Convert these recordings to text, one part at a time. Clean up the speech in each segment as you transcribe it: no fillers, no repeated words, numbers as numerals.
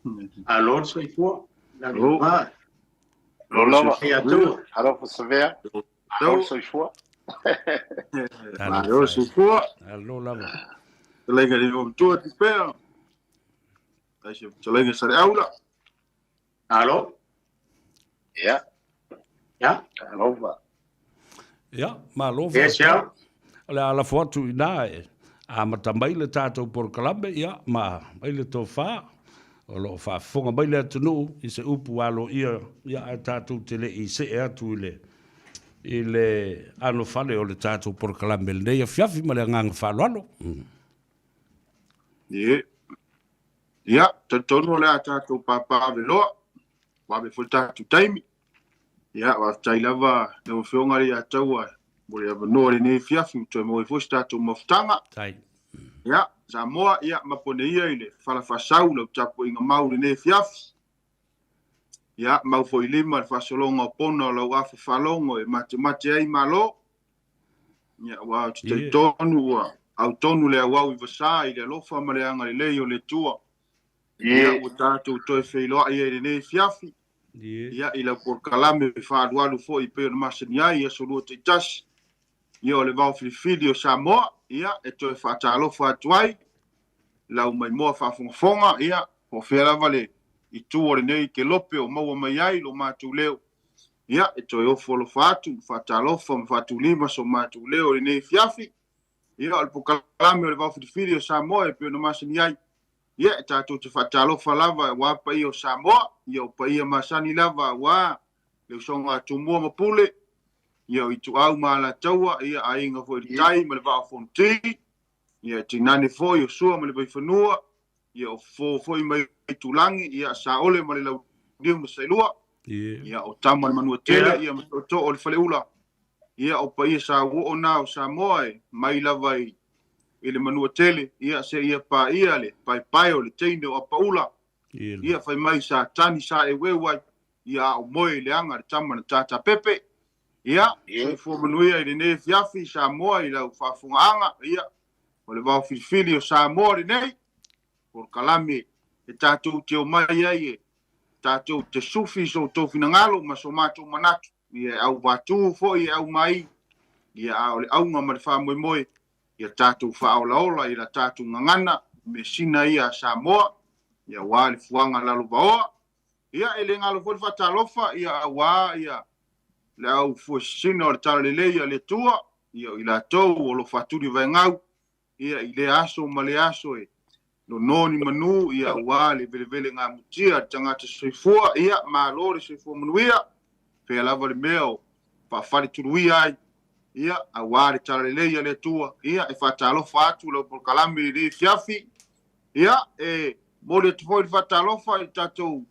Malo le soifua. Malo. Malo lava. Ia tou. Alofa Savea. Malo le soifua. Malo le soifua. Malo lava. Fetalaiga i le Igoamatua Tupea. Aise fetalaiga Saleaula. Malo. Ia. Ia. Alofa. Ia, malo Ia, faafetai. O le a lafo atu i ina e amata mai le tatou polokalame, ia, ma mai le tofa. O lo o faafofoga mai le atunuu i se upu aloaia, ia, ae tatou te le i see atu i le i le anofale o le tatou polokalame i lenei afiafi ma le agaga faaaloalo. Ie. Ia, talitonu o le a tatou papaaveloa, vave foi le tatou taimi. Ia, faafetai lava lau Afioga le Iataua mo le avanoa i lenei afiafi ua toe maua ai foi se tatou mafutaga. Tai. Ia, Samoa, ia, mapo nei ia i le fala faasau lau tapuaiga mau i lenei afiafi. Ia, mau foi i lima le faasologa o pona o lau afa faalogo e matemate ai Malo. Ia, aua ou te talitonu ua autonu le auau i vasa i le alofa ma le agalelei o le Atua. Ia, ua tatou toe feiloai ai i lenei afiafi. Ia, i lau polokalame faaalualu foi e pei ona masani ai i aso lua taitasi. Ia, o le vao filifili o Samoa, ia, e toe faatalofa atu ai lau maimoa faafogafoga, ia, po o fea lava le itu o lenei kelope o maua mai ai lo matou leo. Ia, e toe ofo alofa atu, faatalofa ma faatulima so matou leo i lenei afiafi. Ia, o le polokalame o le vao filifili o Samoa e pei ona masani ai. Ia, e tatou te faatalofa lava aua paia o Samoa, ia o paia masani lava aua le usoga a Tumua ma Pule, ia o Ituau ma Alataua, ia aiga foi i le tai ma le Vaa o Fonoti, ia e tainane foi o Sua ma le Vaifanua, ia o Fofo foi mai Itulagi, ia Saole ma le Launiu na Saelua, ia o Tama le Manuatele, ia ma Tootoo o le Faleula, ia o paia sauoo na o Samoa e mai lava i i le Manuatele, ia seia paia le paepae o le teine o Apaula, ia fai mai sa tani sa eueu ai, ia a o moe i le aga le tama na tatapepe. Ia, soifua manuia i lenei afiafi Samoa i lau faafofogaaga, ia, o le vao filifili o Samoa lenei, polokalame e tatou te omai ai e tatou te sufi i so outou finagalo ma so matou manatu, ia e auvatū foi e aumai, ia a o le auga ma le faamoemoe, ia tatou faaolaola i la tatou gagana, measina ia a Samoa, ia aua le fuaga lalovaoa. Ia e le galo foi le faatalofa, ia aua ia le au fuesina o le talalelei a le Atua, ia o i latou o lo o faatulivaegau, ia i lea aso ma lea aso e nono ni manu, ia aua le velevele gamutia a le tagata soifua, ia malo le soifua manuia, fea lava le mea o faafaletuluia ai, ia aua le talalelei a le Atua, ia e faatalofa atu lau polokalame i lenei afiafi, ia e momoli atu foi le faatalofa i le tatou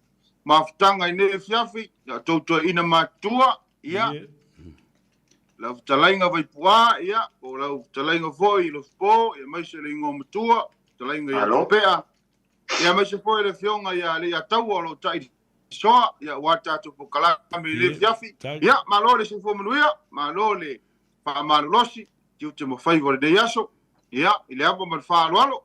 mafutaga i lenei afiafi, ia outou toeaiina matutua, ia lau fetalaiga Vaipuā, ia po o lau fetalaiga foi Lofipo, ia aemaise le Igoamatua, fetalaiga ia Tupea, ia aemaise foi le Afioga ia Leiataua o lo o tailisoa, ia aua le tatou polokalame i lenei afiafi. Ia, malo le soifua manuia, malo le faamalolosi, tiute ma faiva o lenei aso, ia, i le ava ma le faaaloalo.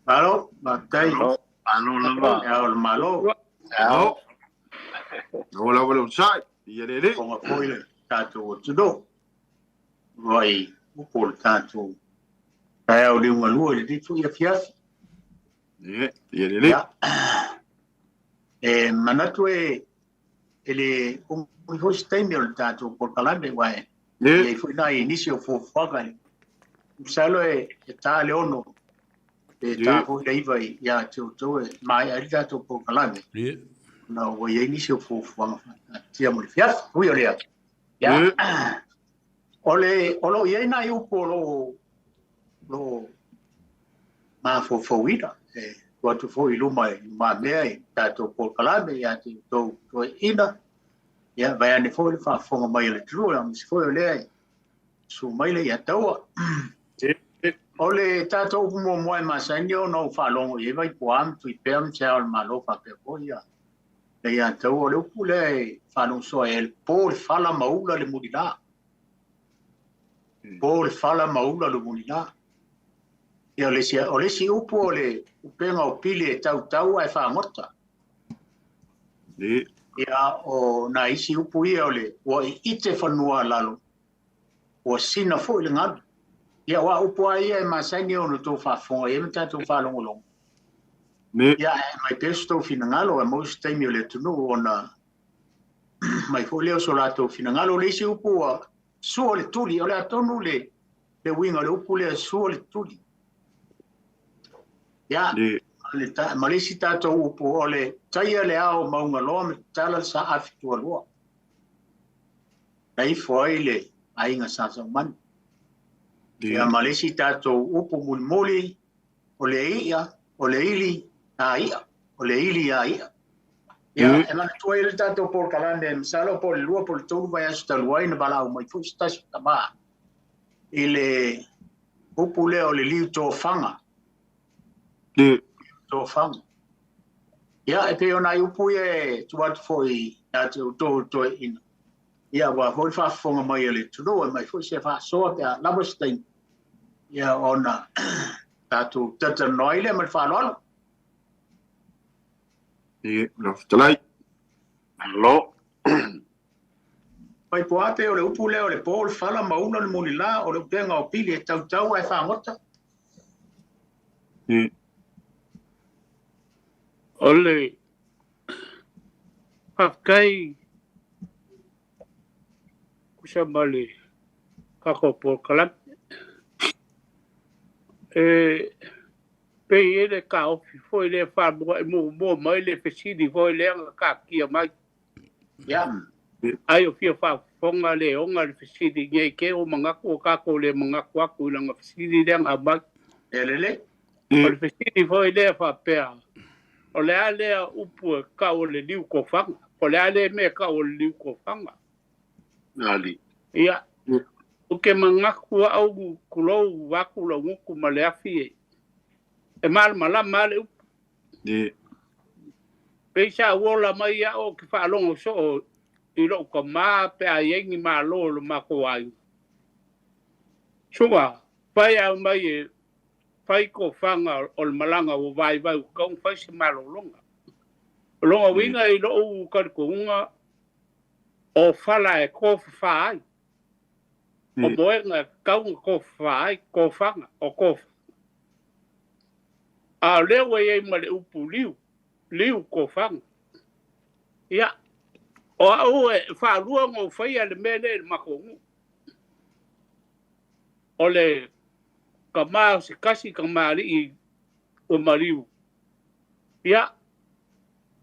Malo, faafetai. Malo lava. Ia o le Malo. Malo. Malo lava le onosai. Ia le Alii. Fofoga foi le tatou atunuu. Vai upu o le tatou taeao liugalua i lenei foi afiafi. Ia, ia le Alii. Ia. E manatu e e le umi foi se taimi o le tatou polokalame aua e i ai foi nai nisi o fuafuaga e masalo e ta le 6 pe ta foi le 9 ia te outou e maea ai le tatou polokalame ona ua i ai nisi o fuafuaga faataatitia mo le afiafi. Ui o lea, ia, o le o lo o i ai nai upu o lo o lo mafaufauina e tuu atu foi i luma i lumamea i tatou polokalame ia te outou toeaiina, ia vaeane foi le faafofoga mai a le atunuu, aemaise foi o lea e susu mai le Iataua. O le tatou upu muamua e masani ona ou faalogo i ai Vaipuā ma Tuipea ma Se Ao o le Malo faapea foi ia le Iataua, o le upu lea e faalogosoa ai le po le fala ma ula le mulila. Po le fala ma ula le mulila. Ia, o le isi, o le isi upu o le upega o pili e tautau ae fagota. Ia, o nai isi upu ia o le ua iite fanua a lalo, ua sina foi le galu. Ia, aua o upu lava ia e masani ona outou faafofoga i ai ma tatou faalogologo. Ia, ae aumai pea so outou finagalo, ae maua se taimi o le atunuu ona aumai foi lea o so latou finagalo. O le isi upu ua sua le tuli, o le a tonu le le uiga o le upu lea sua le tuli. Ia, ma le isi tatou upu o le taia le ao mauga loa ma tatala le saafi tualoa. Na ifo ai le aiga Sa Saumani. Ia, ma le isi tatou upu mulimuli o le i'a, o le ili a i'a, o le ili a i'a. Ia, e manatua ai le tatou polokalame, masalo po o le 2 po o le 3 vaiaso talu ai na valaau mai foi se tasi o tama i le upu lea o le liu tofaga. Tofaga. Ia, e pei o nai upu ia e tuu atu foi ia te outou toeaiina. Ia, aua foi le faafofoga mai a le atunuu, e aumai foi se faasoa pe a lava se taimi, ia ona tatou talatalanoa ai lea ma le faaaloalo. Ia, lau fetalai. Malo. Faipoa pei o le upu lea o le po le fala ma ula le mulila o le upega o pili e tautau ae fagota. O le faafetai tusa ma le tatou polokalame. E pei e le taofi foi lea faamua'i muamua mai le fesili foi lea na taatia mai. Ai o fia faafofoga le ona le fesili nei te o manatu o tatou le manatu atu i lana fesili lea na aumai. E lelei. O le fesili foi lea faapea, o le a lea upu e tau o le liu tofaga? Po o le a lea mea e tau o le liu tofaga? Ali. Ia, ou te manatu au tulou vaeatu lou gutu ma le afi e, e malamalama lava le upu. Pei sa ou ola mai au ou te faalogo soo i lou tama pe a i ai ni malo o lo matou aiga. Suka, fai au mai e fai tofaga o le malaga ua vaivai ua tatau ona fai se malologa. O lona uiga i lou talitonuga o fala e tofafa ai, o moega e tatau ona tofafa ai, tofaga, o tofaga. A o lea ua i ai ma le upu liu, liu tofaga. Ia, o au e faalua ona ou faia le mea lea i le matou nuu. O le tama o se tasi tamalii ua maliu. Ia,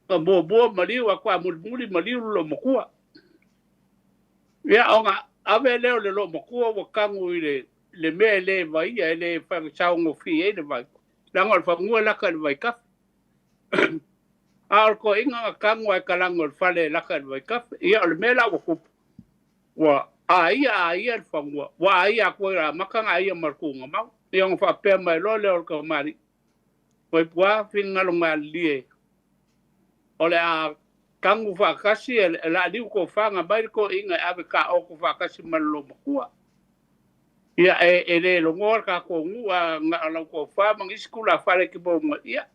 na muamua maliu a faatoa mulimuli maliu le loomatua. Ia, ona ave lea o le loomatua ua tanu i le le mea e le vaia, e le saogofie ai le vai, leaga o le fanua e laka i le vaitafe. A o le toeaina na tanu lava i talaane o le fale e laka i le vaitafe. Ia, o le mea la ua tupu, ua aia aia le fanua, ua aia atu ai o le amata ona aia ma le tuugamau. Ia ona faapea mai loa lea o le tamalii, Vaipua, finagalo malilie, o le a tanu faatasi e le a liu tofaga mai le toeaina e ave taoto faatasi ma le loomatua. Ia, e le logoa le tatou nuu, a na o lau tofa ma nisi tulafale e te maua mai, ia,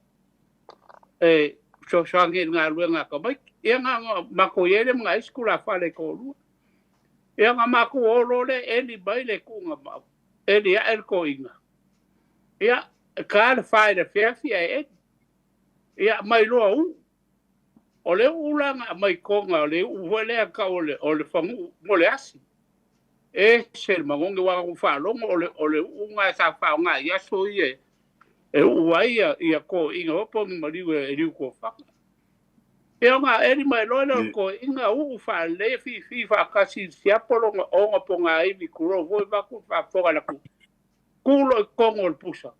e fesoasoani i le galuega a tamaiti. Ia, na ona matou i ai lea ma nai isi tulafale e toalua. Ia, ona matou o loa lea eli mai le tuugamau, eli ae le toeaina. Ia, e ta le fa i le afiafi ae eli. Ia, aumai loa uu. O le uu la na aumai Toga, o le uu foi lea tau o le, o le faguu mo le asi. E ese le manogi aua na ou faalogo o le, o le uu na sa faaaoga i aso ia e uu ai ia, ia toeaiina foi po o ni maliu e liu tofaga. Ia ona eli mai loa lea o le toeaina uu faalelei fifi faatasi i le siapo lona oga pogaivi tulou foi vaeatu le faafofoga a le atunuu. Tu loa i totonu o le pusa.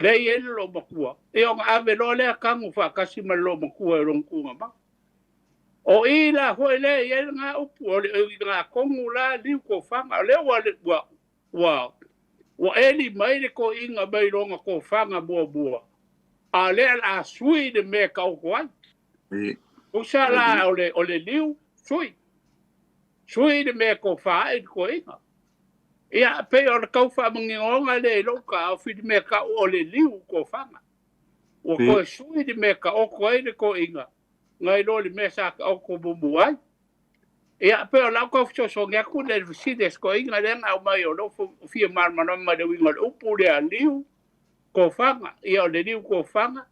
Lea e i ai le loomatua, ia ona ave loa lea tanu faatasi ma le loomatua i lona tuugamau. O i la foi lea e i ai lena upu, o le uiga tonu la liu tofaga, o lea ua, ua, ua, ua eli mai le toeaina mai lona tofaga muamua, a o lea o le a sui le mea e taoto ai. Tusa la o le, o le liu, sui. Sui le mea e tofa ai le toeaina. Ia, pei o le tau faamaninoga lea i lou taofi i le mea tau o le liu tofaga. Ua toe sui le mea e taoto ai le toeaina nai lo le mea sa taoto muamua ai. Ia, pei o lau tau fesoasoani atu lea i le fesili a si toeaina lea na aumai o lou fia malamalama i le uiga o le upu lea liu tofaga. Ia, o le liu tofaga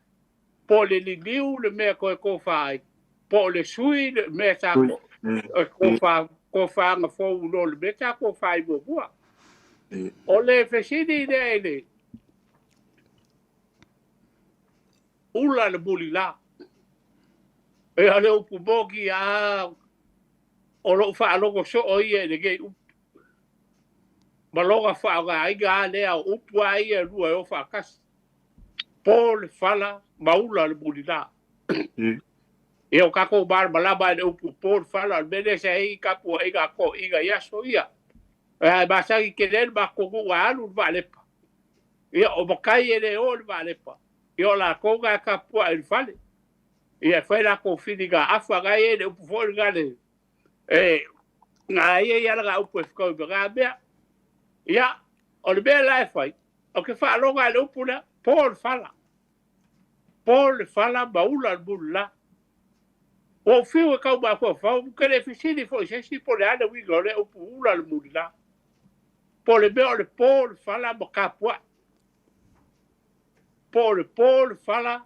po o le liliu le mea toe tofa ai, po o le sui le mea sa tofa, tofaga fou i lo le mea sa tofa ai muamua. O le fesili lea i le ula le mulila. E o le upu moki a o lou faalogo soo ia i lenei upu. Ma lona faaaogaina lava lea o upu lava ia e lua e o faatasi. Po le fala ma ula le mulila. Ia o tatou malamalama i le upu po le fala, o le mea lea sa i ai tapuaiga a toeaiina i aso ia. Ae masani tele ai le matou nuu a alu le vaalepa. Ia o matai e le o i le vaalepa, ia o latou na e tapuai i le fale. Ia e fai latou filiga afa, na e i ai le upu foi lena le e na e i ai lava lana upu e fetaui ma na mea. Ia, o le mea la e fai, ou te faalogo i le upu lea, po le fala. Po le fala ma ula le mulila. Ua ou fiu e tau mafaufau, ou te le fesili foi i se isi po o le a le uiga o lea upu ula le mulila. Po o le mea o le po le fala ma tapuai. Po o le po le fala,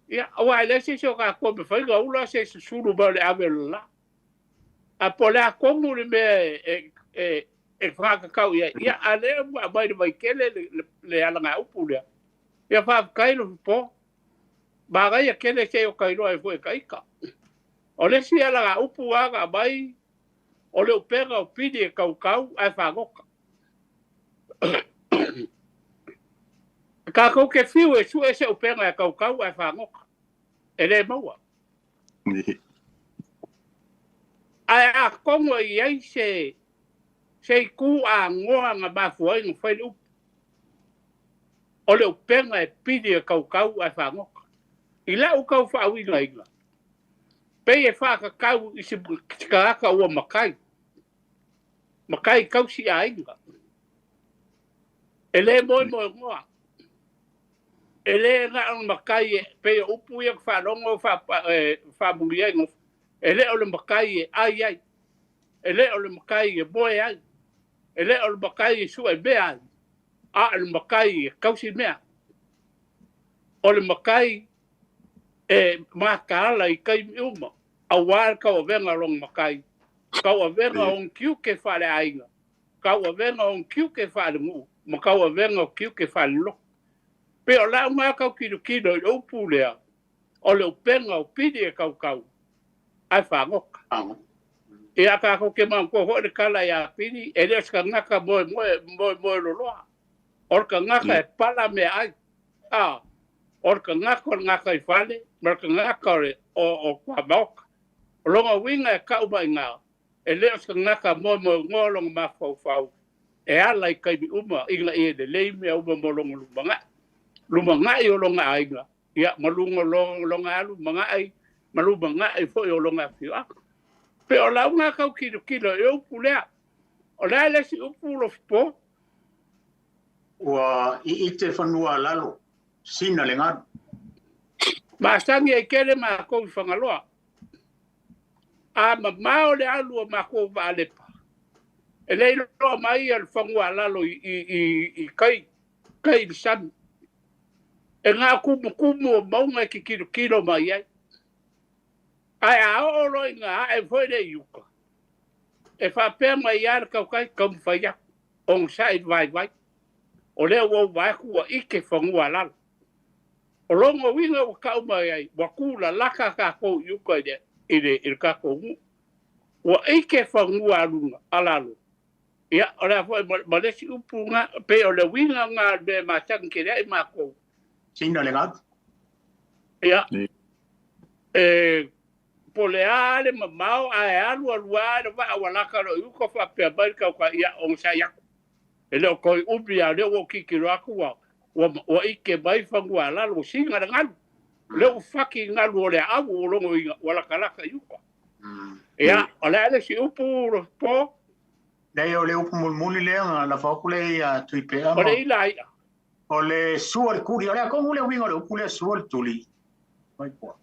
ia, aua e leai se isi o tatou e mafai ona ula se susulu mai o le ave o le la. A po o le a tonu le mea e faakakau i ai. Ia, a o lea ua aumai i le vaitele le alagaupu lea. Ia, faafetai Lofipo. Manaia tele se i o ta iloa ai foi e ta ita. O le isi alagaupu lava na aumai, o le upega o pili e tautau ae fagota. Tatou te fiu e sue se upega e tautau ae fagota. E le maua. Ae atonu e i ai se se itu agoa na mafua ai ona fai le upu. O le upega e pili e tautau ae fagota. I lau tau faauigaina, pei e faatatau i se tagata ua matai, matai tausi aiga, e le moemoenoa, e le na o le matai e pei o upu ia ou te faalogo faamuli ai, e le o le matai e ai ai, e le o le matai e moe ai, e le o le matai e sue mea ai, a o le matai e tausi mea. O le matai e mataala i taimi uma, aua le tauavega o lona matai, tauavega o ona tiute faaleaiga, tauavega o ona tiute faalenuu, ma tauavega o tiute faalelotu. Pei o lau na tau tilotilo i le upu lea, o le upega o pili e tautau ae fagota. Ia tatou te manatua foi le tala ia Pili, e le o se tagata moemoe, moemoe loloa. O le tagata e pala meaai. A, o le tagata o le gataifale ma le tagata o le o tuamaota. O lona uiga e tau mai ina, e le o se tagata moemoenoa lona mafaufau e ala i taimi uma ina ia lelei mea uma mo lona lumanai. Lumanai o lona aiga, ia, ma luga o lona alu lumanai, ma lumanai foi o lona afioaga. Pei o lau na tau tilotilo i upu lea. O le a le isi upu Lofipo? Ua iite fanua lalo, sina le galu. Masani ai tele matou i Fagaloa. A mamao le alu o matou vaalepa, e le iloa mai le fanua lalo i tai, tai i le sami. E na o tumutumu o mauga e te tilotilo mai ai. Ae a oo loa ina ae foi lea i uka, e faapea mai lava le tautai, taumafai atu, onosai i le vaivai. O lea ua ou vaai atu ua ike fanua lalo. O lona uiga ua tau mai ai, ua tulalata tatou i uka i le tatou nuu. Ua ike fanua a lalo. Ia, o le a foi ma le isi upu na, pei o le uiga na o le mea e masani tele ai matou. Sina le galu. Ia, e po o le a le mamao, ae alu alu lava le vaa ua lata loa i uka faapea mai le tautai, ia, onosai atu. E le o toe umi lava o lea ua ou tilotilo atu ua ike mai fanua a lalo, ua siga le galu. O lea ua faki galu o le aau o lona uiga ua latalata i uka. Ia, o le a le isi upu po? Leai o le upu mulimuli lea na lafo atu lea ia Tuipea O ma le ila ia. o le sua le tuli. O le a tonu le uiga o le upu lea sua le tuli? Vaipua.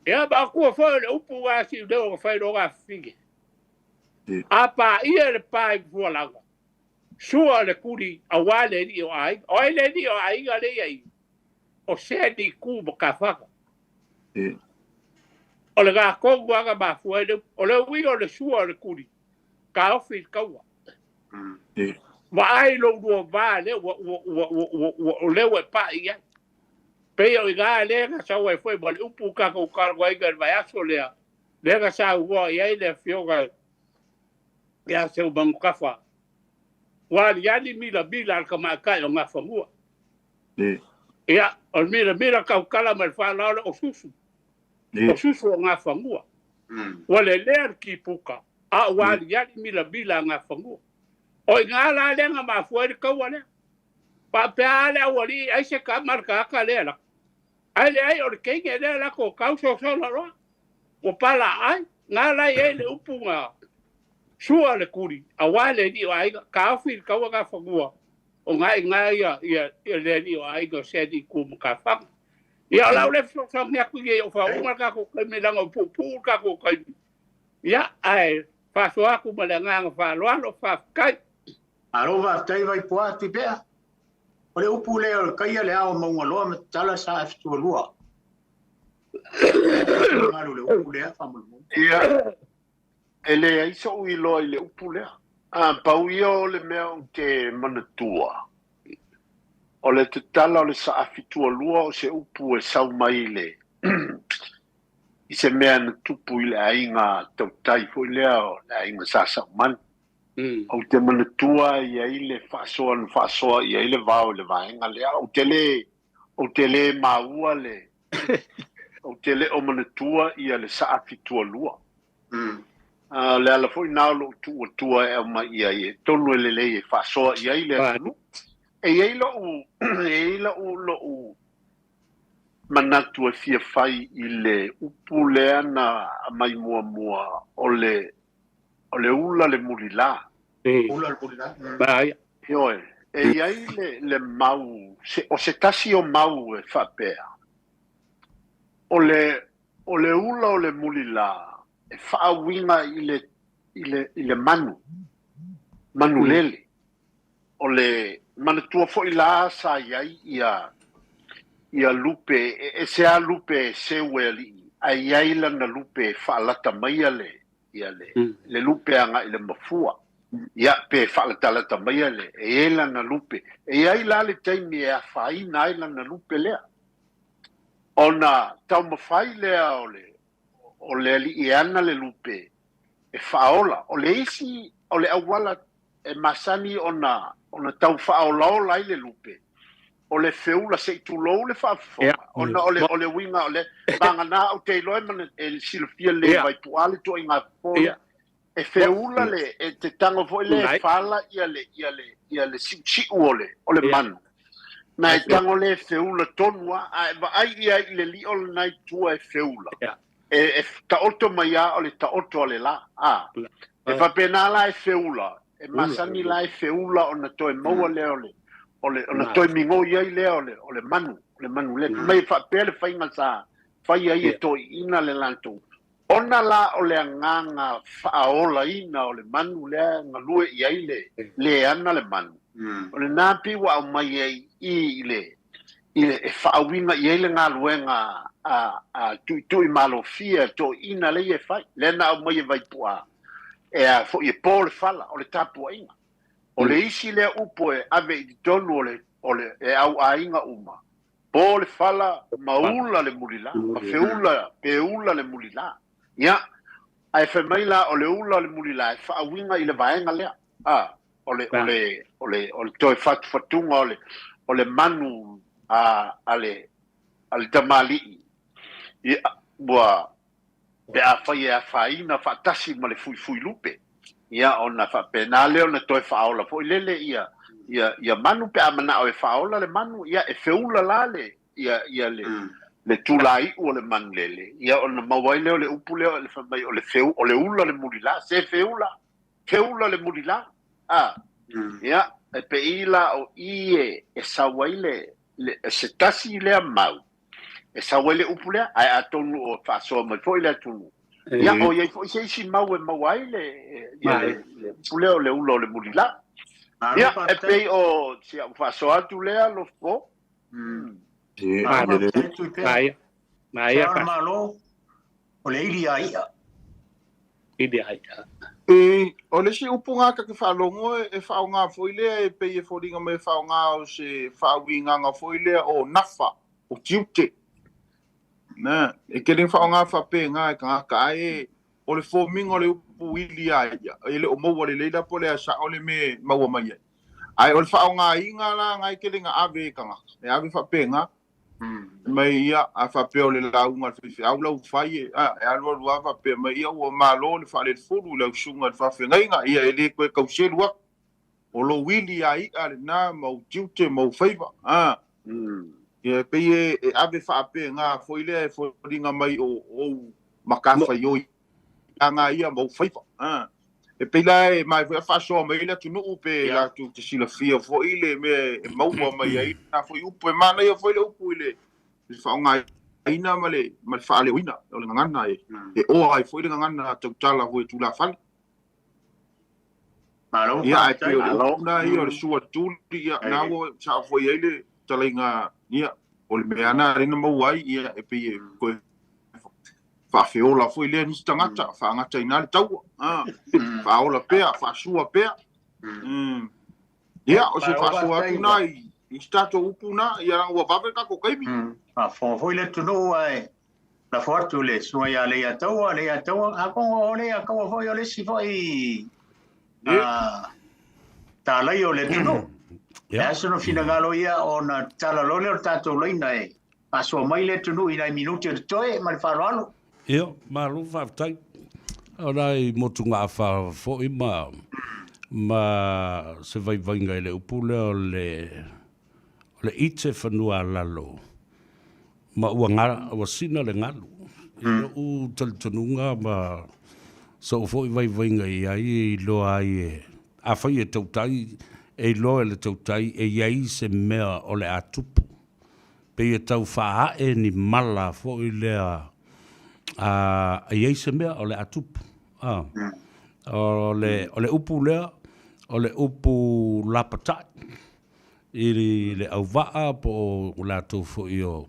Ia ma akua foi o le upu ua si leo o fai loga fige. A pa ia le pa i fualaga. Sua le tuli a wa le li o ai. O ai le li o ai ga le ia i. O se ni ku ma ka whaka. O le ngā kongu anga mafua i le o le uiga o le sua o le kuli. Ka ofi i le kaua. Vaai lou lua va lea ua ua ua ua ua ua o lea ua e pa'i i ai. Pei o i ina lea na sau ai foi ma le upu tatou talanoaina i le vaiaso lea, lea na saunoa i ai le Afioga ia Seumanutafa, ua aliali milamila a le tamaitai o Nafanua. Ia, o le milamila tautala ma le faaaloalo o susu, o susu o Nafanua. Ua lelea le tipuka, a ua aliali milamila a Nafanua. O i ina la lea na mafua ai le taua lea. Faapea lava le aualii ai se tama le tagata lea laka. Ae leai o le teine lea lako tau sosola loa. Ua pala ai, ngā lai ai le upu ngā sua le kuli, aua le alii o aiga, taofi le taua Nafanua, o ngā i ngā ia, ia, ia le alii o aiga o se alii ku ma ka whanga. Ia o lau le fesoasoani atu ia i o whaunga le tatou taimi leaga o puupuu le tatou taimi. Ia, ae faasoa atu ma le agaga faaaloalo, faafetai. Malo faafetai Vaipua Tuipea. O le upu lea o le taia le ao Maugaloa ma tatala sa F22. Galu le upu lea faamolemole. Ia, e leai so'u iloa i le upu lea. A pau ia o le mea ou te manatua, o le tatala o le saafi tualua o se upu e sau mai i le i se mea na tupu i le aiga tautai foi lea o le aiga Sa Saumani. Ou te manatua e i ai le faasoa na faasoa i ai le vao i le vaega lea. Ou te le, ou te le maua le, ou te le o manatua ia le saafi tualua. A, o le ala foi na o lou tuuatua e aumai i ai, e tonu e lelei e faasoa i ai le atunuu. E i ai lou, e i ai lou, lou manatu e fia fai i le upu lea na aumai muamua o le o le ula le mulilā. Ula le mulilā. Ba ia. Ioe, e i ai le, le mau, se, o se tasi o mau e faapea, o le, o le ula o le mulilā e faauiga i le, i le, i le manu, manu lele. O le manatua foi la sa i ai ia, ia lupe, e ese lava lupe e seu e alii, ae i ai lana lupe e faalata maia le, ia le, le lupe agai i le mafua. Ia, pe faalatalata maia le, e i ai lana lupe. E i ai la le taimi e afaina ai lana lupe lea. Ona taumafai lea o le, o le alii e ana le lupe e faaola. O le isi, o le auala e masani ona ona tau faaolaola ai le lupe, o le feula se i tulou le faafofoga, ona o le o le uiga o le vagana ou te iloa e mana e silafia lelei e Vaipu'a le ituaiga fofo lea. E feula le e te tago foi lea e fala ia le ia le ia le siusiu o le o le manu. Na e tago lea e feula tonu lava, a e vaai i ai i le lio lena i tua e feula, e, e taoto mai lava o le taoto a le la. A, e faapena la e feula, e masani la e feula ona toe maua lea o le, o le, ona toe migoi ai lea o le, o le manu, o le manu lea. Mai e faapea le faiga sa fai ai e toeaiina le latou. Ona la o le agaga faaolaina o le manu lea e galue i ai le le ana le manu, o lena pei ua aumai ai i i le, i le, e faauiga i ai le galuega a, a Tuitui Malofia e toeaiina lea e fai, lea na aumai e Vaipu'a, e a foi e po le fala, o le tapuaiga. O le isi lea upu e ave i totonu o le, o le, e au aiga uma, Po le fala ma ula le mulila, ma feula pe ula le mulila. Ia, ae fai mai la o le ula o le mulila e faauiga i le vaega lea, a, o le, o le, o le, o le toe fatufatuga o le, o le manu a, a le, a le tamalii, ia, ua, pe afai e afaina faatasi ma le fuifui lupe, ia ona faapena lea ona toe faaola foi lele ia ia ia manu pe a manao e faaola le manu, ia e feula la le ia ia le le tulaiu o le manu lele, ia ona maua ai lea o le upu lea o le fai mai o le feu o le ula le mulila, se feula. Keula le mulilā, a, ia, e pei la o i e sau ai le, le, se tasi lea mau, e sau ai le upu lea, ae atonu o faasoa mai foi le atunuu. Ia, o i ai foi se isi mau e maua ai le, ia, le, le upu lea o le ula o le mulilā. Ia, e pei o si au faasoa atu lea, Lofo. Maia, maia. Malo, o le ili a i'a. Ili a i'a. E, o le isi upu gā ta te faalogo e faaaoga foi lea e pei e foliga mai e faaaoga o se faauigaga foi lea o nafa, o tiute. Na, e tele ina faaaoga faapena e tagata, ae o le fomiga o le upu ili a i'a, e le o maua lelei la po o le a sao le mea e maua mai ai. Ae o le faaaogaina la na e tele ina ave e tagata, e ave faapena. Mai ia, a faapea o le lauga a le faifeau la ua fai e, a, e alualu lava faapea mai, ia ua malo le faalelefulu i lau susuga i le faafeagaiga, ia e le toe tau selu atu. O lou ili a i'a lena ma ou tiute ma ou faiva, a. Ia e pei e ave faapena foi lea e foliga mai o ou matafaioi aga ia ma ou faiva. A. E pei la e mae foi a faasoa mai ai le atunuu pe latou te silafia foi le mea e maua mai ai lena foi upu. E manaia foi le upu i le faaaogaina ma le ma le faaleoina o le gagana e e oa ai foi le gagana tautala foi e tulafale. Malo Ia, ae pei o le upu na ia o le sua tuli, ia, na ua sao foi ai le talaiga, ia, o le mea na lea na maua ai, ia, e pei e toe faafeola foi lea nisi tagata, faagata i ina le taua, a, faaola pea, faasua pea. Ia, o se faasoa atu na i, i se tatou upu na, ia leaga ua vave le tatou taimi. Faafofoga foi le atunuu ae lafo atu le susuga ia Leiataua, Leiataua, atonu o Leiataua foi o le isi foi talai o le atunuu. E a sona finagalo ia ona tala loa lea o le tatou laina e faasoa mai le atunuu i nai minute o totoe ma le faaaloalo. Ia, malo faafetai. O nai motugaafa foi ma ma se vaivaiga i le upu lea o le o le ite fanua lalo ma ua ga, ua sina le galu. I lo'u talitonuga ma so'u foi vaivaiga i ai e iloa ai e, afai e tautai, e iloa e le tautai e i ai se mea o le a tupu. Pei e tau faaa'e ni mala foi lea a e i ai se mea o le a tupu. A. O le, o le upu lea, o le upu lapata'i i le auvaa po o latou foi o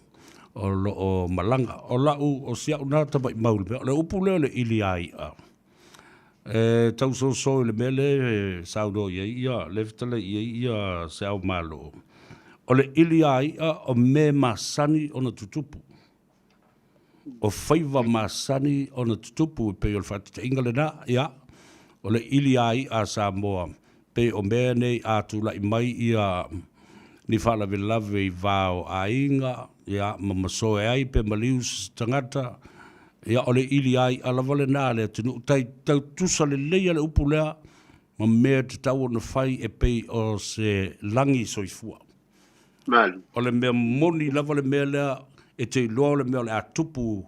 o lo o malaga. O la'u, o si a'u na tamaimau i le mea, o le upu lea o le ʻili a i'a, E tau soso i le mea lea e saunoa i ai ia, lea e fetalai i ai ia se ao Malo. O le ʻili a iʻa o mea masani ona tutupu. O faiva masani ona tutupu e pei o le faataitaiga lena, ia, o le ʻili a iʻa a Samoa, pei o mea nei a tulai mai ia ni faalavelave i va o aiga, ia, ma masoe ai pe maliu se tagata, ia, o le ʻili a iʻa lava lena a le atunuu. Tai tau tusa lelei a le upu lea ma mea e tatau ona fai e pei o se lagi soifua. O le mea moni lava le mea lea e te iloa o le mea o le a tupu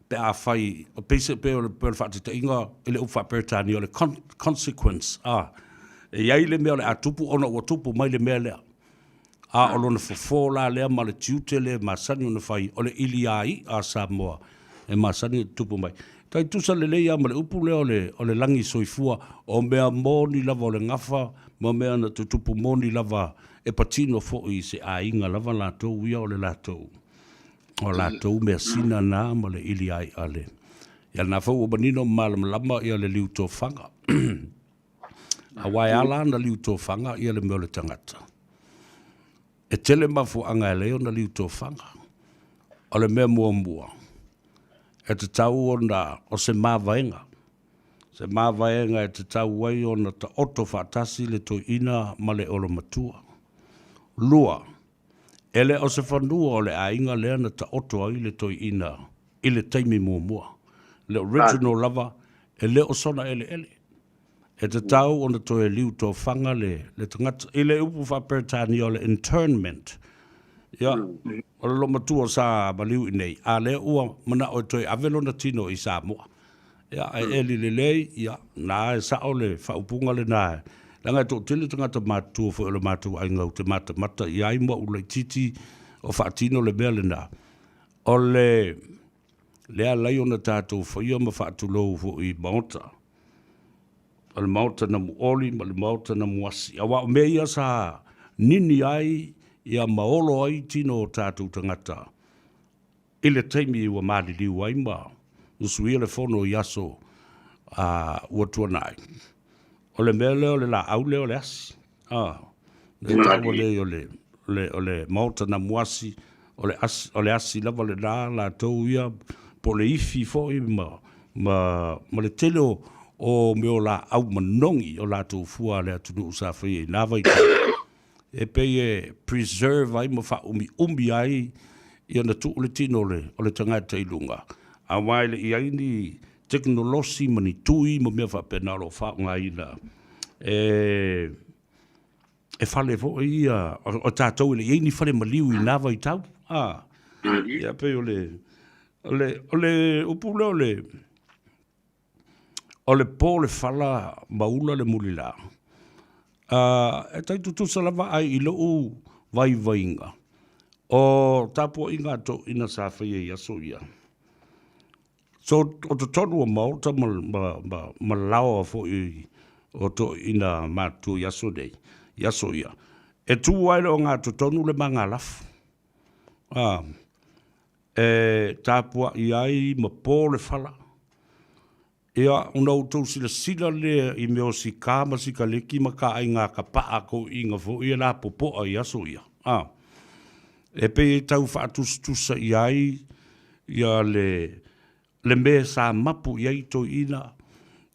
pe a fai, pei se, pei o le, pei o le faataitaiga i le upu faa-Peretania o le consequence, a, e i ai le mea o le a tupu ona ua tupu mai le mea lea. A o lona fofo la lea ma le tiute lea e masani ona fai, o le ʻili a iʻa a Samoa e masani ona tupu mai. Tai tusa lelei lava ma le upu lea o le, o le lagi soifua, o mea moni lava o le gafa ma mea na tutupu moni lava e patino foi i se aiga lava latou ia o le latou O latou measina na ma le ʻili a iʻa le. Ia lena foi ua manino ma malamalama ia le liu tofaga. Aua e ala ona liu tofaga ia le mea o le tagata. E tele mafuaaga e ala ai ona liu tofaga. O le mea muamua, e tatau ona o se mavaega. Se mavaega e tatau ai ona taoto faatasi le toeaina ma le olomatua. Lua, E le o se fanua o le aiga lea na taoto ai le toeaina i le taimi muamua. Le original lava, e le o sona eleele. E tatau ona toe liu tofaga le, le tagata. I le upu faa-Peretania o le internment. Ia, o le loomatua sa maliu i nei, a lea ua manao e toe ave lona tino i Samoa. Ia, ae eli lelei, ia, na e sao le faaupuga lena, leaga e toatele tagata matutua foi o le matou aiga ou te matamata i ai ma ou laitiiti o faatino le mea lena. O le lea alai ona tatou faia ma faatulou foi i Maota, o le Maota na muoli ma le Maota na muasi, aua o mea ia sa nini ai ia ma olo ai tino o tatou tagata i le taimi ua maliliu ai ma usuia le fono i aso ua tuanai. O le mea lea o le laau lea o le asi. Le taua nei o le, le, o le Maota na muasi, o le asi, o le asi lava lena latou ia, po o le ifi foi ma, ma, ma le tele o, o mea o laau manogi o latou fua a le atunuu sa faia i na vaitau. E pei e preserve ai ma faaumiumi ai ia na tuu le tino o le, o le tagata i luga. Aua e le i ai ni tekonolosi ma ni tui ma mea faapena o lo o faaaogaina e, e fale foi ia, o, o tatou e le i ai ni fale maliu i na vaitau. A, ia pei o le, o le, o le upu lea o le, o le po le fala ma ula le mulila. E tai tutusa lava ai i lou vaivaiga, o tapuaiga a toeaiina sa faia i aso ia. So, o totonu o maota ma, ma, ma, ma laoa foi o toeaiina matutua i aso nei, i aso ia, e tu ai le ogatotonu le magalafu. E tapuai ai ma po le fala. Ia, ona outou silasila lea i mea o sikā ma sikaleki ma kaaiga kapa'a toeaiina foi e lapopoa i aso ia, a. E pei e tau faatusatusa i ai ia le, le mea sa mapu i ai toeaiina,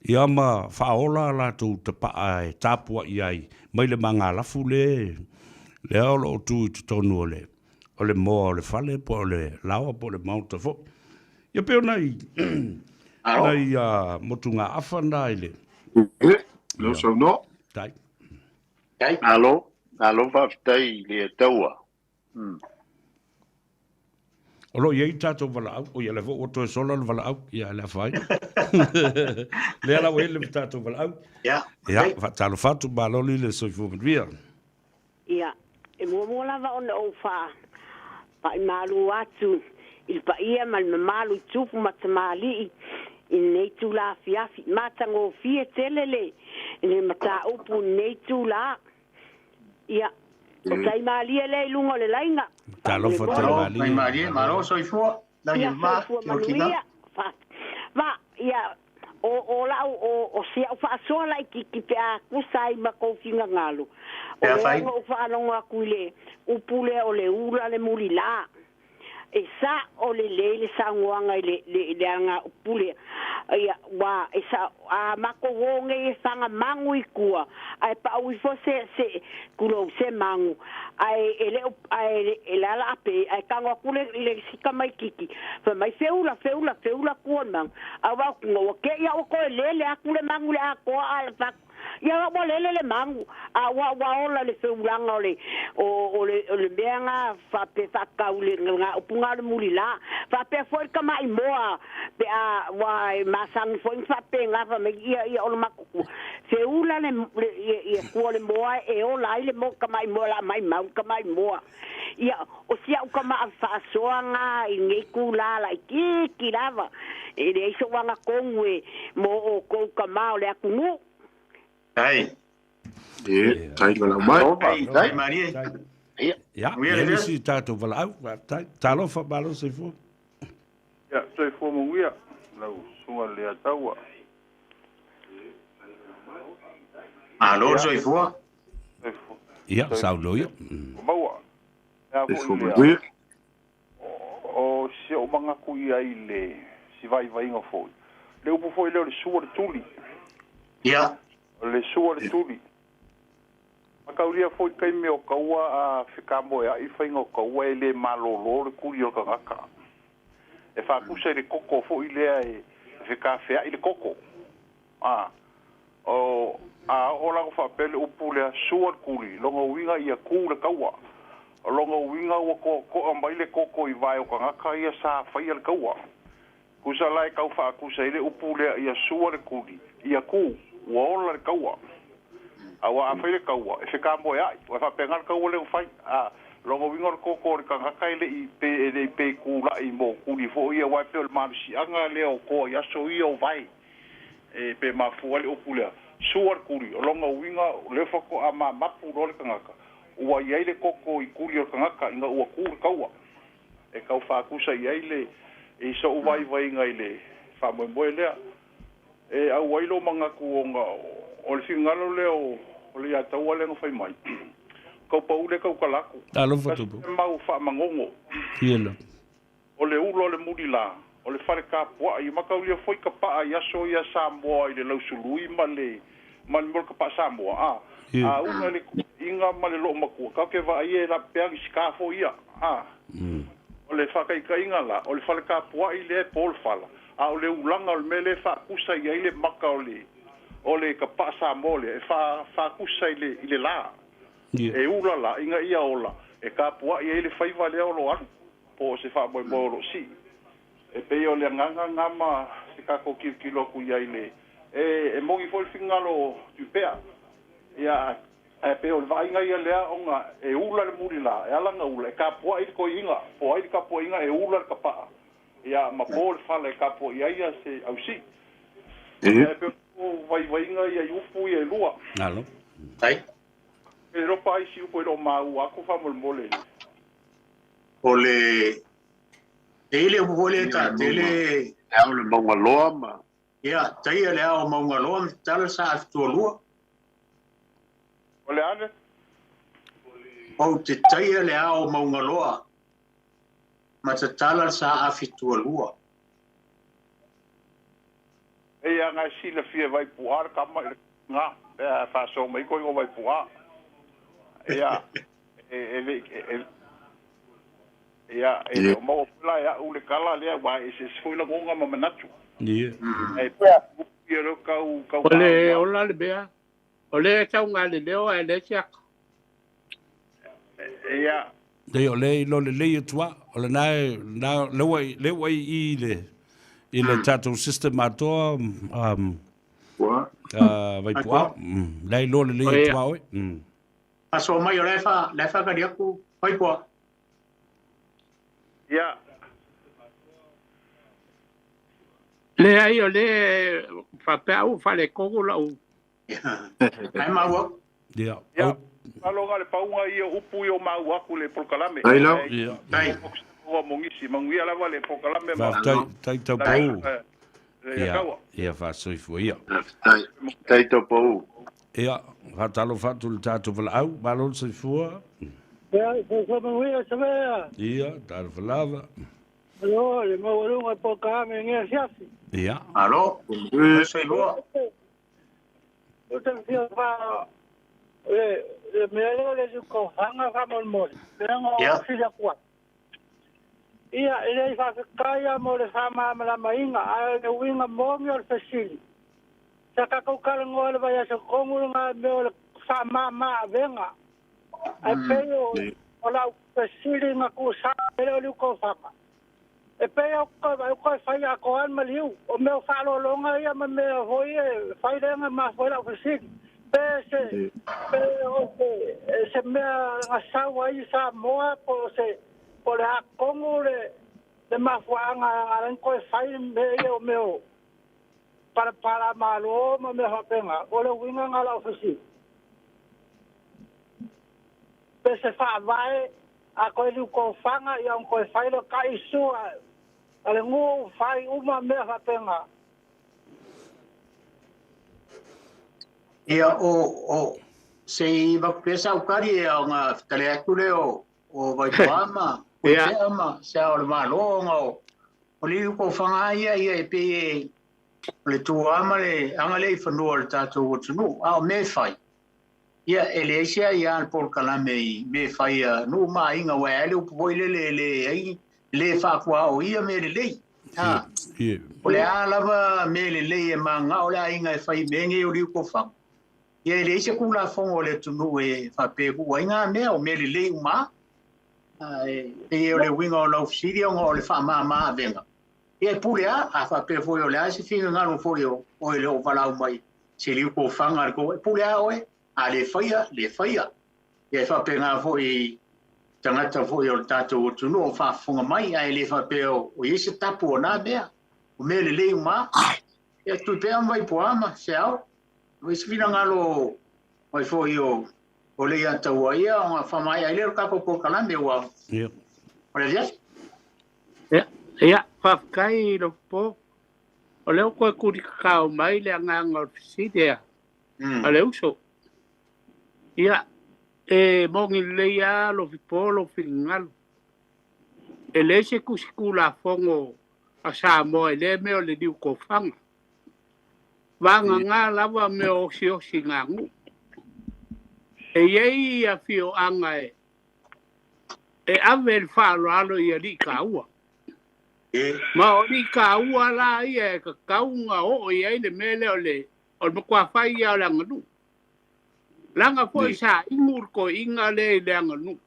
ia ma faaola a latou tapa'a e tapuai ai mai le magalafu le, lea o lo o tu i totonu o le, o le moa o le fale po o le laoa po o le maota foi. Ia pei o nai, nai motugaafa na i le... Leo saunoa. Tai. Tai. Malo, malo faafetai i le taua. O lo o i ai tatou valaau, o ia lea foi ua toe sola le valaau, ia le afaina. Lea la ua i ai le tatou valaau. Ia. Ia, faatalofa atu, malo le soifua manuia. Ia, e muamua lava ona ou faapai malu atu i le paia ma le mamalu i tupu ma tamalii i lenei itula afiafi. Matagofie tele le le mataupu i lenei itula. Ia, o Taimalie lea i luga o le laina. Talofa Taimalie. Taimalie, malo soifua. Lagi Ia, ma, soifua Tiokina. manuia. Fa, va, ia, o, o lau, o, o si au faasoa laitiiti pe a kusa ai ma kou finagalo. O Pe a lea fai. na ou faalogo atu i le upu lea o le ula le mulila. E sa'o lelei le saunoaga i le, le, le alagaupule. Ia, ua, e sa'o, a matou o nei e faga magu i tua, ae pau ifo se, se, tulou, se magu, ae e le o, ae e le ala ape, ae tago atu le, le isi tamaititi, fai mai, Feula, feula, feula tua le magu. Ae ua atu, ua te i au ua toe lele atu le magu i le atoa, ae fai atu, Ia ua lele le magu, a ua ua ola le feulaga o le o o le o le mea na faapea faatau le na upu na o le mulila. Faapea foi le tama'i moa pe a ua e masani foi na faapena fai mai ia ia o le matutua. Feula le le ia ia tua o le moa e ola ai le moa tama'i moa la maimau le tama'i moa. Ia o si a'u tama'a faasoa na i lenei itula laitiiti lava e leai so'u agatonu e mo outou tama o le atunuu. Tai. E, tai valaau mai. Malo Tai, faafetai. Marie. Ia. Ia, Manuia ia le nisi tatou valaau. Faafetai. Talofa, malo soifua. Ia, soifua manuia lau susuga i le Leataua. Malo Ia, soifua. soifua, Ia, soifua saunoa ia. maua. Lea foi Soifua lea, manuia. o si ou manatu i ai le si vaivaiga foi. Le upu foi lea o le sua le tuli. Ia. O le sua le tuli. Mataulia foi taimi o taua a fekamoea'i faiga o taua e le malōlō le tuli o le tagata. E faatusa i le koko foi lea e fekafea'i le koko. A o a oo la ona faapea le upu lea sua le tuli, lona uiga ia tu le taua. O lona uiga ua toatoa mai le koko i vae o tagata ia sa faia le taua. Kusa la e kau faakusa i le upu lea ia sua le kuli, ia ku, ua ola le kaua. Aua a fai le kaua, e fekamoea'i, ua faapena le kaua lea ua fai. A, lona uiga o le koko o le tagata e le i pe e le i pe kula'i mo kuli foi ia, aua e pei o le malosiaga lea o toa i aso ia o vae. E pe mafua ai le upu lea, sua le kuli, o lona uiga o lea faatoa mamapu loa le tagata, ua i ai le koko i kuli o le tagata ina ua ku le kaua. E tau faakusa i ai le i so'u vaivaiga i le faamoemoe lea. E auai lou manatu ona o le finagalo lea o le iataua lea na fai mai. Kau pau lea tautala atu. Talofa Tasi tupu. le mau faamanono. Ia la. O le ula o le mulila, o le fale tapua'i, mataulia foi ka pa'a i aso ia Samoa i le lausului ma le ma le mea o le kapa'a Samoa, a. Ia. A una le iga ma le loomatua, tatou te vaai e lapea ni sika foi ia, a. O le faataitaiga la, o le fale tapua'i lea e po le fala, a o le ulaga o le mea lea e faakusa i ai le maka o le o le kapa'a Samoa lea, e faakusa i le i le la. Ia. E ula la ina ia ola, e tapua'i ai le faiva lea o lo alu, po o se faamoemoe o lo o sii. E pei o le agaga lena ma se tatou tilotilo atu i ai i le e moni foi le finagalo o Tupea. Ia, ae pei o le vaaiga ia lea ona e ula le mulila, e ala ona ula, e tapuai le toeaina, po o ai le tapuaiga e ula le kapa'a, ia, ma po le fala e tapuai ai ia se ausii. Ia, e pei o vaivaiga ia i upu ia e lua. Alo. Ai. E iloa ai isi upu e le o maua atu faamolemole. O le e ile upu foi lea taatele Le ao le maugaloa ma ia taia le ao maugaloa ma tatala sa afitualua. O le ale? Ou te taia le ao maugaloa ma tatala sa afitualua. E ia ngai silafia Vaipu'a le kama i le ga pe a faasoa mai koiga o Vaipu'a. Ia e le e ia e le o maua foi la e a'u le tala lea aua e eseese foi lagona ma manatu. Ia. Ae ia lea tau tau O le maua. ola le mea. O le tauga le leo ae le siaka. Ia Lei o le ilo le lei atua, o le nae, na, le ua, le ua i le, i le tatou system atoa, Ua. Vaipu'a, le ilo le lei O ia. atua oe. Aso mai o le fa le fa ka aku Vaipua. Ia Le ai o le faapea au fale kogo lau. Ai maua. Ia. Ia aloga le pauga ia upu ia o maua atu le polokalame. Ai lau. Ia. Tai. Ua mongisi manuia lava le polokalame ma Faafetai, tai tau pau. le Ia, kaua. ia faasoifua ia. Tai tai tau Ia, faatalofa atu le tatou valaau, malo le soifua. Ia, soifua manuia Samea. Ia, talofa lava. Alo, le maualuga o polokalame i lenei afiafi. Ia. Alo. Soifua. O te fia fa le le mea lea o le liukaofaga faamolemole. Leaga o sili atu ai. Ia, e le i faafetai ia mo le faamalamalamaina, ae o le uiga moni o le fesili. Sa tatou talanoa i le vaiaso tonu lena mea o le faamama-avega. Ae pei o o lau fesili na tuusa ai lea o liukaofaga. E pei o toe fai atoa le maliu. O mea o faaaloaloga ia ma mea foi e fai lea na mafua ai lau fesili. Pe se pe o se se mea na sau ai i Samoa po o se po o le a tonu le le mafuaaga na ala ai ona toe fai mea ia o mea o palapala malo ma mea faapena. O le uiga na o lau fesili. Pe se faavae a toe liutofaga ia ona toe fai lea o taisu a le nuu fai uma mea faapena. Ia o se i vaku sa ukari e o ngā tale atu le o Vaipua ma Puipea ma se ao le malo o ngā o le ko whanga ia ia e pe e o le tūā ma le anga le i whanua le tātou atunuu, a o me whai. Ia e le eisia ia le polokalame i me whai a nuu ma inga wai ale upu poi le le le ai le whakua o ia me le lei. Ha. Ia. O le a lava me le lei e manga o le a inga e whai menge o liu ko whanga. Ia e le eisia kula whongo o le tunu e whapeku ai ngā mea o me le lei uma. E e o le winga o lau fisiri o ngā o le wha maa maa venga. Ia e pule a, a faapea foi o le a se finagalo foi o oe le o valaau mai se liu kofaga a le kou, e pule a oe, a le faia, le faia. Ia e faapena foi i tagata foi o le tatou atunuu o faafofoga mai, ae le faapea o i ai se tapu o na mea, o mea lelei uma a. Ia tui pea ma Vaipoa ma Seao, o isi finagalo mai foi o o le ia taua ia ona faamaea ai lea o le tatou polokalame ua o le afiafi. Ia, ia, faafetai i lou po. O lea ua toe tulikakao mai le agaga o le fesili a a le uso. Ia, e moni lelei lava lou po lou finagalo. E leai se tusi Tulafono a Samoa i lea mea o le liu tofaga. Vagana lava mea o osiosiga nuu. E i ai afioaga e ave le faaaloalo i alii taua. Ma o alii taua la ia e tatau ona oo i ai le mea lea o le matua fai ia o le aganuu. Leaga foi sa inu le toeaina lea i le aganuu.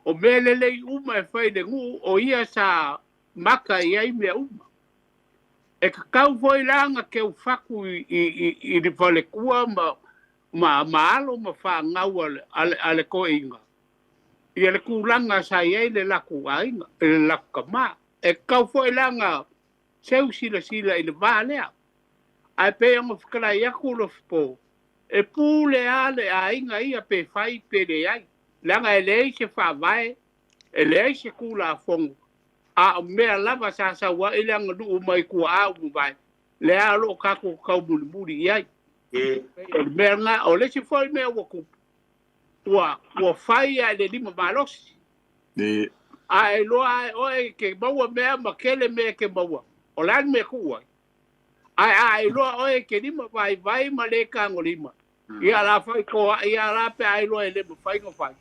O mea lelei uma e fai i le nuu, o ia sa maka i ai mea uma. E tatau foi la ona teufatu i le faletua ma alo ma fanau a le toeaina ia le tulaga sa i ai le latou aiga, le latou tama. E tatau foi la ona seu silasila i le va lea. Ae pei ona fetalai atu Lofipo, e pule lava le aiga ia pe fai pe leai, leaga e leai se faavae, e leai se Tulafono, a o mea lava sa sau ai le aganuu mai tuaa ua mavae, lea o lo o tatou taumulimuli i ai. O le mea lena, o le isi foi mea ua tupu, ua fai lava i le lima malosi. A e iloa lava e oe e te maua mea ma tele mea e te maua, o le a le mea e tuu ai? Ae a iloa oe e te lima vaivai ma le tagolima, ia la fai toai lava la pe a iloa e le mafai ona fai.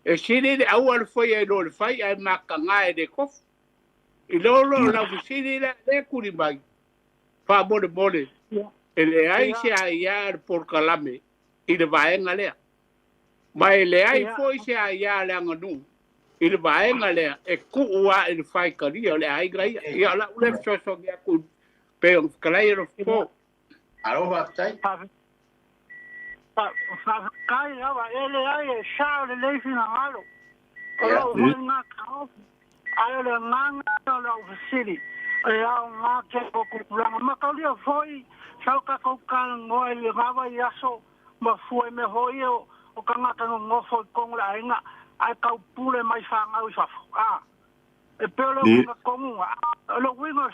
E sili le aua le faia i lo le fai ae mataga e le tofu. I lo lo lau fesili lea lea tuli mai, faamolemole, e leai se aia a le polokalame i le vaega lea. Ma e leai foi se aia a le aganuu i le vaega lea e tuu lava i le faitalia o le aiga ia. Ia o lau lea fesoasoani atu pei ona fetalai e Lofipo. Alo, faafetai. Faafetai lava, e leai e sao lelei finagalo. O lou foi lena taofi, ae o le agaga o lau fesili, e aoga tele o tupulaga. Mataulia foi sa o tatou talanoa i lena vaiaso ma fua i mea foi ia o tagata nonofo i totonu o le aiga ae taupule mai fanau i fafo. A, e pei o le uiga tonu lena. O le uiga o le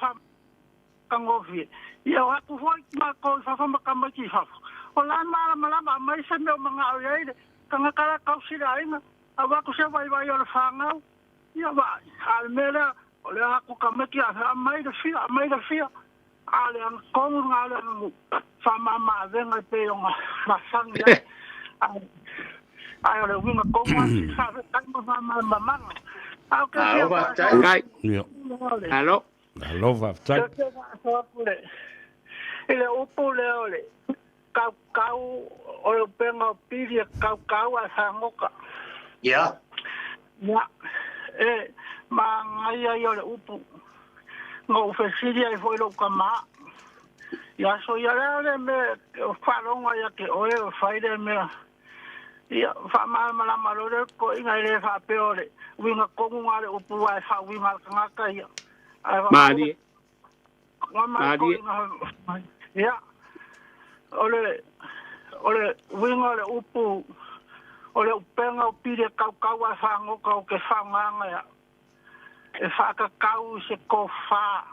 faamagofie, ia o atu foi matou i fafo ma tamaiti i fafo, o la e malamalama aumai se mea o manao i ai le tagata la e tausi le aiga, avatu se vaivai o le fanau, ia vaai. A o le mea lea, o le atu tamaiti a aumai le fia, aumai le fia, A o le agatonu lena o le aganuu faamama-avega e pei ona masani ai. Ae o le uiga tonu lava se faafetai ma faamalamalamaga. Ae ou te fia faasoa atu le Malo faafetai. Ou te fia faasoa atu le i le upu lea o le kaukau o le upega o pili e kaukau ae fagota. Ia. Ia, e manaia ia o le upu. Na ou fesili ai foi i lou tama i aso ia, le a le mea e faalogo ai ia te oe o fai lea mea. Ia, faamalamalama loa lea o le toeaina, e le faapea o le uiga tonu lena o le upu aua e faauiga e le tagata ia. Ae faapea Malie. Malie. Ia, o le, o le uiga o le upu, o le upega o pili e kaukau ae fagota ou te faaaogaina e au, e faatatau i se tofa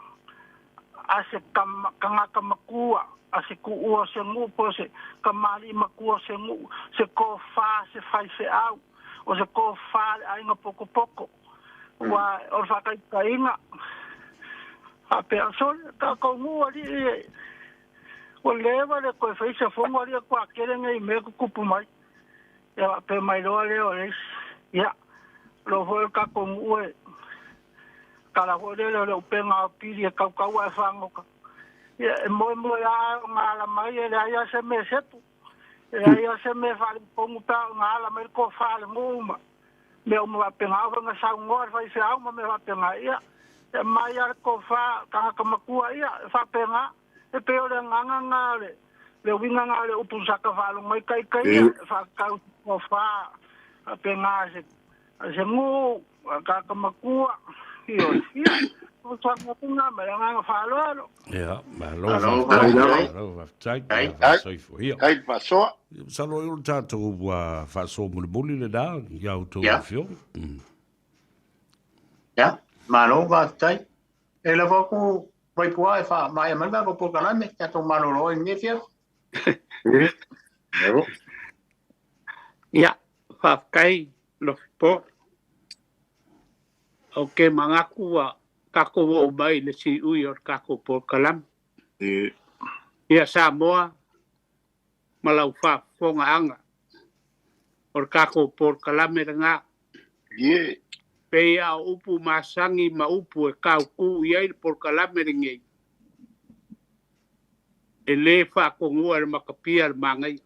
a se tagata matua, a se tuua o se nuu po o se tamalii matua o se nuu, se tofa a se faifeau, o se tofa a le aiga potopoto. Ua o le faataitaiga, faapea, sole, tatou nuu alii e, ua leva le toe fai se fono alii e toatele nei mea e tutupu mai. Ia faapea mai loa lea o le isi, ia, o loo foi o le tatou nuu e, tala foi lele o le upega o pili e tautau ae fagota. Ia, e moemoeā ona ala mai e leai lava se mea e sepu. E leai lava se mea e faaletonu pe a ona ala mai le tofa a le nuu ma mea uma faapena. A oo foi ina saunoa le faifeau ma mea faapena, ia, E aumai lava le tofa tagata matua, ia, e faapena. E pei o le agaga lena o le, le uiga lena o le upu sa ta faalogo ai ita ia, e faatatau i se tofa faapena a se, a se nuu, a tagata matua, ioe. Ia, fesoasoani atu lena ma le agaga faaaloalo. Ia, malo faafetai. Malo faafetai. Faasoifua ia. Faafetai le faasoa. Masalo ai o le tatou faasoa mulimuli lena i a outou afioga. Ia, malo faafetai. E lava aku Vaipua e faamaea mai le tatou polokalame, tatou malolo ai i lenei afiafi. Ia, faafetai Lofipo. Ou te manatu ua tatou oo mai i le siui o le tatou polokalame. Ia Samoa ma lau faafofogaaga, o le tatou polokalame lena. Pei lava o upu masani ma upu e tautū i ai le polokalame lenei, e le faatonua e le matapia le manaia.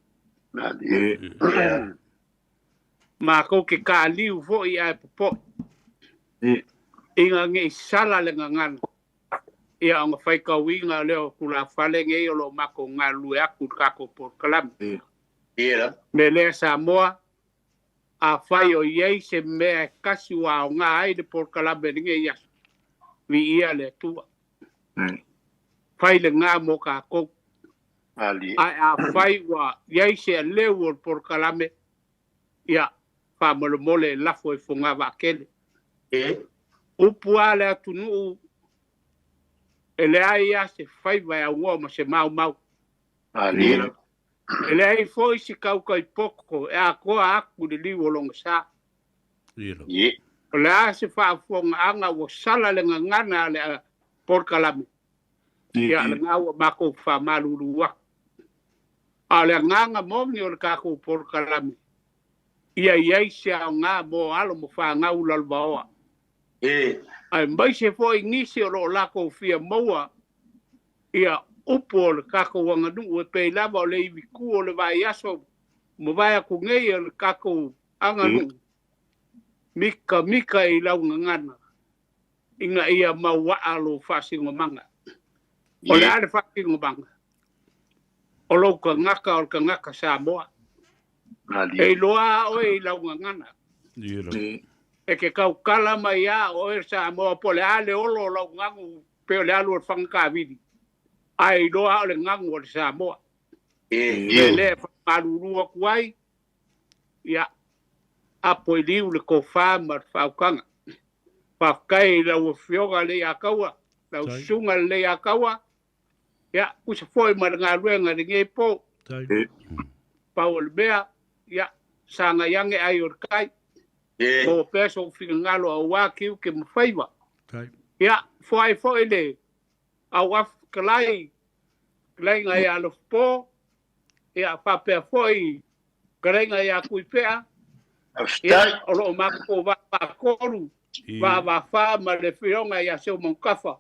Matou te taaliu foi ae popoe ina ne i sala le gagana, ia ona faitauina lea o tulafale nei o lo o matou galulue atu i le tatou polokalame. Mea lea Samoa, afai o i ai se mea e tasi ua aoga ai le polokalame i lenei aso, viia le Atua. Fai lena mo tatou. Ae afai ua i ai se aleu o le polokalame, ia, faamolemole e lafo i fogavaatele. Upu a le atunuu, e leai lava se faiva e aunoa ma se maumau. E leai foi se tautai poto e atoa atu i le liu o lona sa. O le a se faafofogaaga ua sala le gagana a le polokalame, ia lena ua matou faamalulu atu. A o le agaga moni o le tatou polokalame, ia i ai se aoga mo alo ma fanau lalovaoa, aemaise foi nisi o lo o latou fia maua ia upu o le tatou aganuu e pei lava o le ivitu o le vaiaso mavae atu nei o le tatou aganuu, mikamika i lau gagana ina ia mauaa lou faasinomaga. O le a le faasinomaga? O lou tagata o le tagata Samoa. E iloa a oe i lau gagana. E ke tautala mai a oe Samoa po o le a le olo o lau gagu pei o le alu o le faga tavili, ae iloa o le gagu o le Samoa. E lea e faamalulu atu ai, ia, apo i liu le tofa ma le faautaga. Faafetai i lau Afioga Leiataua, lau Susuga Leiataua, ia, tusa foi ma le galuega i lenei po. Pau o le mea, ia, sagai ane ai o le tai. Maua pea sou finagalo aua tiute ma faiva. Ia, foai foi le auafu fetalai, fetalaiga ia Alofapo, ia, faapea foi fetalaiga ia Tuipea, ia, o lo o matou vaa faatolu, vaa vaafa ma le Afioga ia Seumanutafa.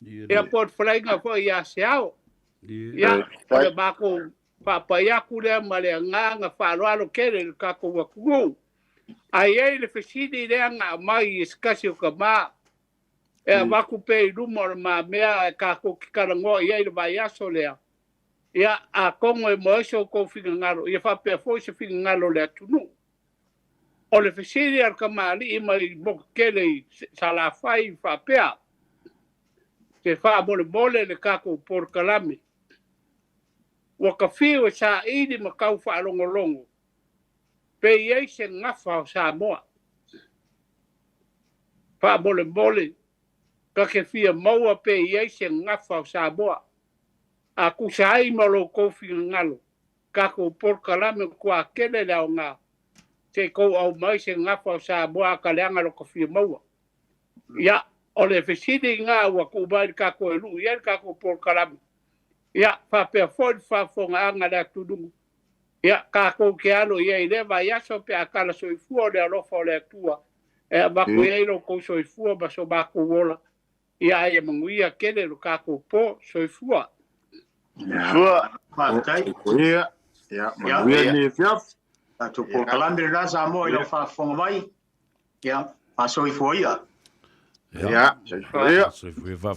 Ia, po o le fetalaiga foi ia Seao. Ia, o le matou faapai atu lea ma le agaga faaaloalo tele i le tatou atunuu. Ae i ai le fesili lea na aumai e se tasi o tama, e avatu pea i luma o le mamea e tatou te talanoa i ai i le vaiaso lea, ia, atonu e maua ai so outou finagalo, ia faapea foi se finagalo o le atunuu. O le fesili a le tamalii mai Motutele i Salafai faapea, Se faamolemole le tatou polokalame. Ua ta fiu e saili ma tau faalogologo pe i ai se gafa o Samoa. Faamolemole, ta te fia maua pe i ai se gafa o Samoa. A tusa ai ma lo outou finagalo, tatou polokalame ua tele le aoga, se i tou aumai se gafa o Samoa a ka leaga lo ta fia maua. Ia, o le fesili lena ua tuu mai i le tatou e lu'u i ai le tatou polokalame. Ia, faapea foi le faafofogaaga a le atunuu. Ia, tatou te alo i ai i lea vaiaso pe a tala soifua o le alofa o le Atua e avatu i ai lo outou soifua ma so matou ola. Ia, a ia manuia tele lo tatou po. Soifua. Soifua. Faafetai. Ia, ia, manuia lenei afiafi. Tatou polokalame lena Samoa i lau faafofoga mai. Ia, faasoifua ia. Ia, soifua. Soifua.